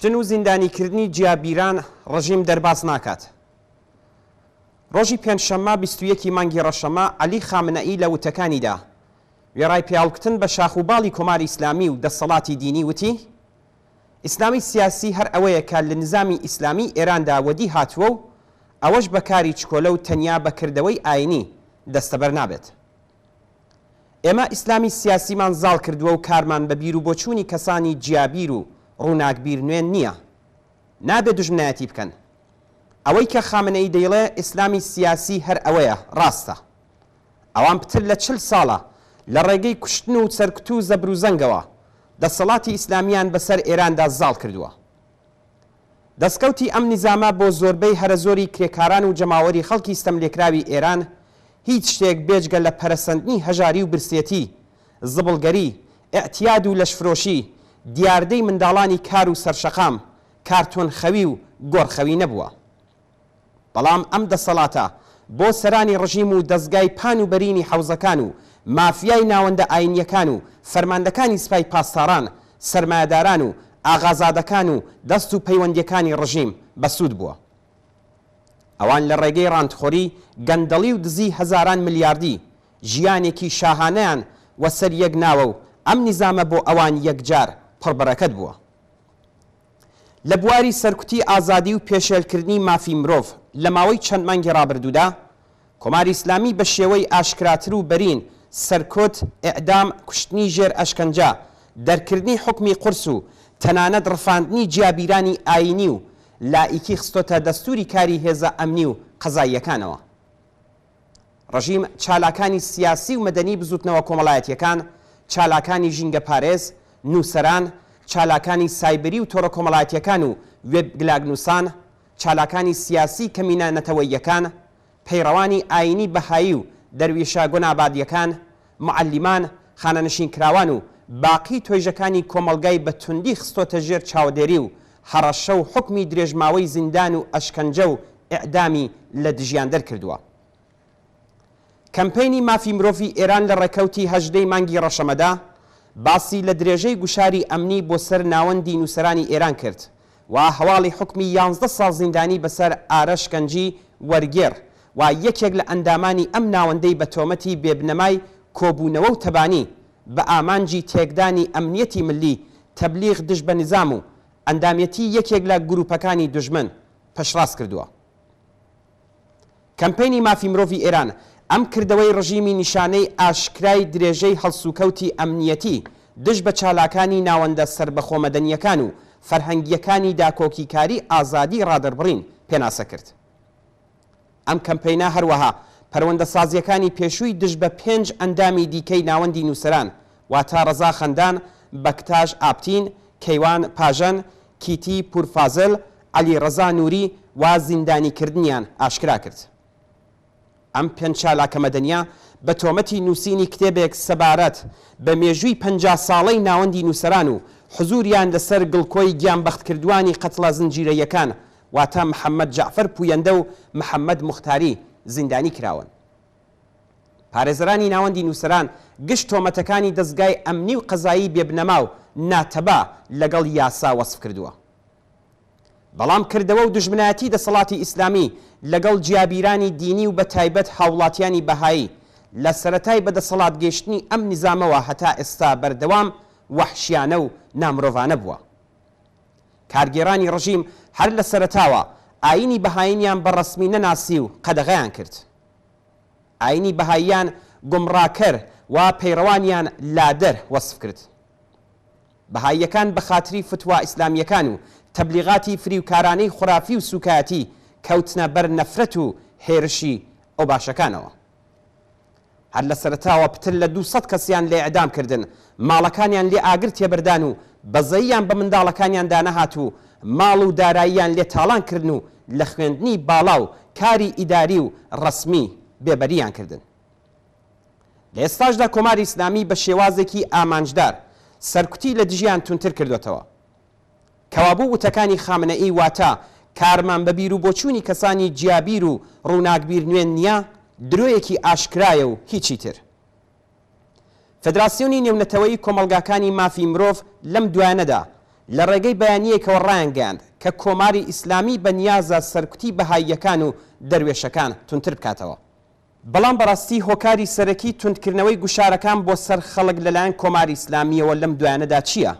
کوشتن و زیندانیکردنی جیابیران ڕژیم دەرباز ناکات. ڕۆژی پێنجشەممە 21 ی مانگی ڕەشەمە عەلی خامنەئی لە وتەکانیدا وێڕای پێهەڵکوتن بە شاخ و باڵی کۆماری ئیسلامی و دەسەڵاتی دینی وتی، ئیسلامی سیاسی هەر ئەوەیە کە لە نیزامی ئیسلامیی ئێراندا وەدی هاتووە و ئەوەش بە کاری چکۆلە و تەنیا بە کردەوەی ئایینی دەستەبەر نابێت. ئێمە ئیسلامی سیاسیمان زاڵ کردووە و کارمان بە بیروبۆچوونی کەسانی جیابیر و ڕووناکبیر نوێن نییە. نابێ دوژمنایەتی بکەن. ئەوەی کە خامنەیی دەیڵێ ئیسلامی سیاسی هەر ئەوەیە، ڕاستە. ئەوان پتر لە 40 ساڵە لە ڕێگەی کوشتن و سەرکوت و زەبروزەنگەوە دەسەڵاتی ئیسلامییان بەسەر ئێراندا زاڵ کردووە. دەسکەوتی ئەم نیزامە بۆ زۆربەی هەرەزۆری کرێکاران و جەماوەری خەڵکی ستەملێکراوی ئێران هیچ شتێک بێجگە لە پەرەسەندنی هەژاری و برسێتی، زبڵگەری، ئیعتیاد و لەشفرۆشی، دیاردەی منداڵانی کار و سەرشەقام، کارتۆن خەوی و گۆڕخەوی نەبووە. بەڵام ئەم دەسەڵاتە بۆ سەرانی ڕژیم و دەزگای پان و بەرینی حەوزەکان و مافیای ناوەندە ئاینییەکان و فەرماندەکانی سپای پاسداران، سەرمایەداران و ئاغازادەکان و دەست و پەیوەندییەکانی ڕژیم بەسوود بووە. ئەوان لە ڕێگەی ڕانتخۆری، گەندەڵی و دزی هەزاران ملیاردی، ژیانێکی شاهانەیان وەسەر یەک ناوە و ئەم نیزامە بۆ ئەوان یەکجار پڕبەرەکەت بووە. لە بواری سەرکوتی ئازادی و پێشێلکردنی مافی مرۆڤ لە ماوەی چەند مانگی ڕابردوودا، کۆماری ئیسلامی بە شێوەی ئاشکراتر و بەرین سەرکوت، ئێعدام، کوشتنی ژێر ئەشکەنجە، دەرکردنی حوکمی قورس و تەنانەت ڕفاندنی جیابیرانی ئایینی و لائیکی خستۆتە دەستووری کاری هێزە ئەمنی و قەزاییەکانەوە. ڕژیم چالاکانی سیاسی و مەدەنی بزووتنەوە کۆمەڵایەتییەکان، چالاکانی ژینگەپارێز، نووسەران، چالاکانی سایبری و تۆڕە کۆمەڵایەتییەکان و وێبگلاگنووسان، چالاکانی سیاسی کەمینە نەتەوەییەکان، پەیڕەوانی ئایینی بەهایی و دەرویشە گۆنابادییەکان، موعەلیمان، خانەنشینکراوان و باقی تۆیژەکانی کۆمەڵگای بە توندی خستۆتە ژێر چاودێری و هەڕەشە و حوکمی درێژماوەی زیندان و ئەشکەنجە و ئیعدامی لە دژیان دەرکردووە. کەمپەینی مافی مرۆڤی ئێران لە ڕێکەوتی 18 ی مانگی ڕەشەمەدا باسی لە درێژەی گوشاری ئەمنی بۆ سەر ناوەندی نووسەرانی ئێران کرد و هەواڵی حوکمی یانزدە ساڵ زیندانی بەسەر ئارەش گەنجی وەرگێڕ و یەکێک لە ئەندامانی ئەم ناوەندەی بە تۆمەتی بێبنەمای کۆبوونەوە و تەبانی بە ئامانجی تێکدانی ئەمنیەتی ملی، تەبلیغ دژ بە نیزام و ئەندامێتی یەکێک لە گرووپەکانی دوژمن پشتڕاست کردووە. کەمپەینی مافی مرۆڤی ئێران ئەم کردەوەی ڕژیمی نیشانەی ئاشکرای درێژەی هەڵسوکەوتی ئەمنیەتی دژ بە چالاکانی ناوەندە سەربەخۆ مەدەنییەکان و فەرهەنگییەکانی داکۆکیکاری ئازادیی ڕادەربڕین پێناسە کرد. ئەم کەمپەینە هەروەها پەروەندەسازییەکانی پێشووی دژ بە پێنج ئەندامی دیکەی ناوەندی نووسەران واتە ڕەزا خەندان، بەکتاش ئابتین، کەیوان پاژەن، کیتی پوورفازل، عەلیڕەزا نووری و زیندانیکردنیان ئاشکرا کرد. ئەم پێنج چالاکە مەدەنییە بە تۆمەتی نووسینی کتێبێک سەبارەت بە مێژووی 50 ساڵەی ناوەندی نووسەران و حزووریان لەسەر گڵکۆی گیانبەختکردووانی قەتڵە زنجیرەییەکان واتە محەممەد جەعفەر پوویەندە و محەممەد موختاری زیندانی کراون. پارێزەرانی ناوەندی نووسەران گشت تۆمەتەکانی دەزگای ئەمنی و قەزایی بێبنەما و ناتەبا لەگەڵ یاسا وەسف کردووە. بەڵام کردەوە و دوژمنایەتی دەسەڵاتی ئیسلامی لەگەڵ جیابیرانی دینی و بەتایبەت هاوڵاتیانی بەهایی لە سەرەتای بەدەسەڵات گەیشتنی ئەم نیزامەوە هەتا ئێستا بەردەوام وەحشیانە و نامرۆڤانە بووە. کارگێڕانی ڕژیم هەر لە سەرەتاوە ئایینی بەهایینیان بە ڕەسمی نەناسی و قەدەغەیان کرد. ئایینی بەهاییان گومڕاکەر و پەیڕەوانیان لادەر وەسف کرد. بەهاییەکان بە خاتری فتوا ئیسلامییەکان و تەبلیغاتی فریوکارانەی خورافی و سووکایەتی کەوتنە بەر نەفرەت و هێرشی ئۆباشەکانەوە. هەر لە سەرەتاوە پتر لە 200 کەسیان لێ ئیعدام کردن، ماڵەکانیان لێ ئاگر تێبەردان و بەزەییان بە منداڵەکانیاندا نەهات و ماڵ و داراییان لێ تاڵان کردن و لە خوێندنی باڵا و کاری ئیداری و ڕەسمی بێبەریان کردن. لە ئێستاشدا کۆماری ئیسلامی بە شێوازێکی ئامانجدار سەرکوتی لە دژیان توندتر کردۆتەوە. کەوابوو وتەکانی خامنەئی واتە کارمان بە بیروبۆچوونی کەسانی جیابیر و ڕووناکبیر نوێن نییە، درۆیەکی ئاشکرایە و هیچی تر. فدراسیۆنی نێونەتەوەیی کۆمەڵگاکانی مافی مرۆڤ لەم دوایانەدا. لە ڕێگەی بەیانییەکەوە ڕایانگەیاند کە کۆماری ئیسلامی بە نیازە سەرکوتی بەهاییەکان و دەروێشەکان توندتر بکاتەوە. بەڵام بەڕاستی هۆکاری سەرەکی توندکردنەوەی گوشارەکان بۆ سەر خەڵک لەلایەن کۆماری ئیسلامییەوە لەم دوایانەدا چییە؟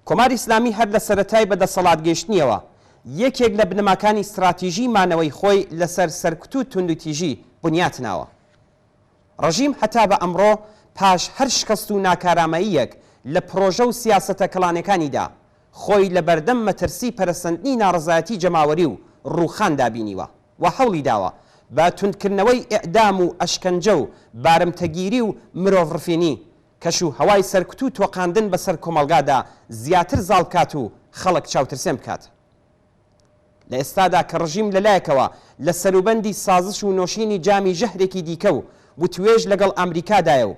کۆماری ئیسلامی هەر لە سەرەتای بە دەسەڵات گەیشتنیەوە یەکێک لە بنەماکانی ستراتیژی مانەوەی خۆی لەسەر سەرکوت و توندوتیژی بنیات ناوە. ڕژیم هەتا بە ئەمڕۆ پاش هەر شکەست و ناکارامەییەک لە پڕۆژە و سیاسەتە کەڵانەکانیدا خۆی لە بەردەم مەترسی پەرەسەندنی ناڕەزایەتی جەماوەری و ڕووخاندا بینیوە و هەوڵی داوە بە توندکردنەوەی ئیعدام و ئەشکەنجە و بارمتەگیری و مرۆڤڕفینی کەش و هەوای سەرکوت و تۆقاندن بەسەر کۆمەڵگادا زیاتر زاڵ بکات و خەڵک چاوترسێن بکات. لە ئێستادا کە ڕژیم لە لایەکەوە لە سەروبەندی سازش و نۆشینی جامی ژەهرێکی دیکە و وتوێژ لەگەڵ ئامریکادایە و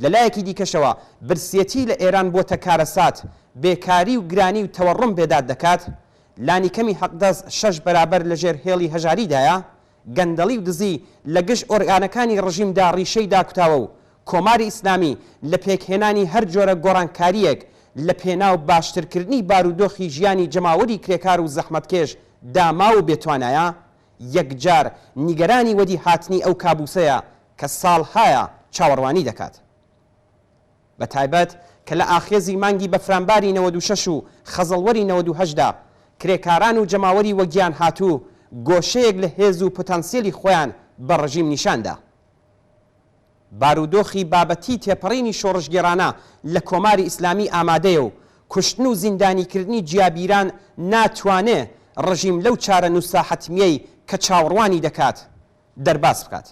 لە لایەکی دیکەشەوە برسیەتی لە ئێران بۆتە کارەسات، بێکاری و گرانی و تەوەڕوم بێداد دەکات، لانیکەمی حەقدەست شەش بەرابەر لە ژێر هێڵی هەژاریدایە، گەندەڵی و دزی لە گشت ئۆرگانەکانی ڕژیمدا ڕیشەی داکوتاوە و کۆماری ئیسلامی لە پێکهێنانی هەر جۆرە گۆڕانکارییەک لە پێناو باشترکردنی بارودۆخی ژیانی جەماوەری کرێکار و زەحمەتکێش داماو و بێتوانایە، یەکجار نیگەرانی وەدی هاتنی ئەو کابوسەیە کە ساڵهایە چاوەڕوانی دەکات. بە تایبەت کە لە ئاخێزی مانگی بەفرانباری 96 و خەزەڵوەری 98 دا کرێکاران و جەماوەری وەگیان هاتوو گۆشەیەک لە هێز و پتانسیەلی خۆیان بە ڕژیم نیشان دا. بارودۆخی بابەتی تێپەڕینی شۆڕشگێڕانە لە کۆماری ئیسلامی ئامادەیە و کوشتن و زیندانیکردنی جیابیران ناتوانێ ڕژیم لەو چارەنووسە حەتمیەی کە چاوەڕوانی دەکات دەرباز بکات.